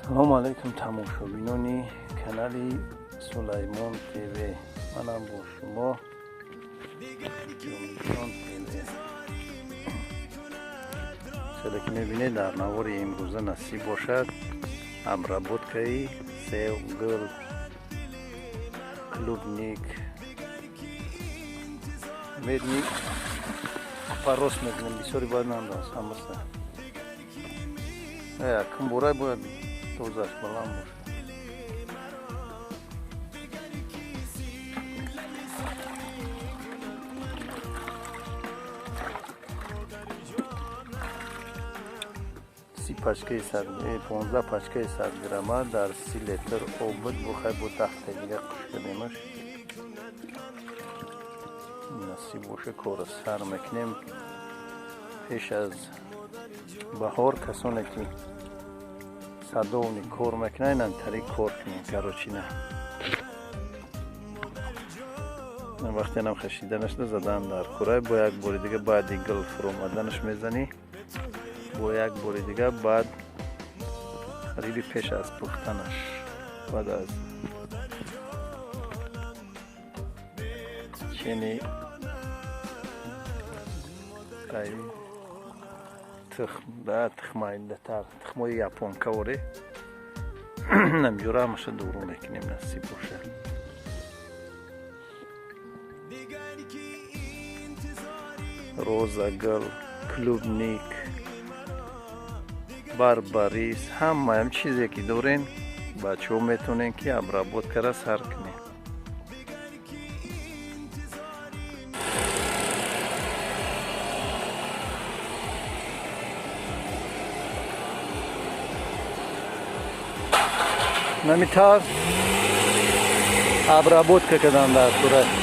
Салому алайкум, тамошобинони канали Сулаймон ТВ. Манам бо шумо Ҷомиҷон ТВ. Хеле ки мебинед, дар навори имрӯза насиб бошад обработкаи сев, гул, клубник, медни парос мекунем. Бисёри бояд нандаз ҳамаса. Якум борай бояд дозаш баланд бошад. 30 пачкаи 100, 15 пачкаи 100 грамма дар 30 литр об буд. Бухай бо 10-таи дига қуш кардемаш. Насиб боша, корро сар мекунем пеш аз баҳор. Касоне ки садовник кор мекунанд, инам тари кор кунем. Короче, на вақте нам хашида нашуда, задан дар курай. Бо як бори дига баъди гул фуромаданаш мезанӣ, бо як бори дига баъд қариби пеш аз пухтанаш, баъд аз чени тухм да тухмайдатар, тухмои японка оре намҷура ҳамаша дуру мекунем, насиб боша. Роза, гул, клубник, барбарис, ҳамаам чизе ки дорем, бачаҳо, метавонем ки обработкара сар кунем. Намитар обработка кардан дар сурат.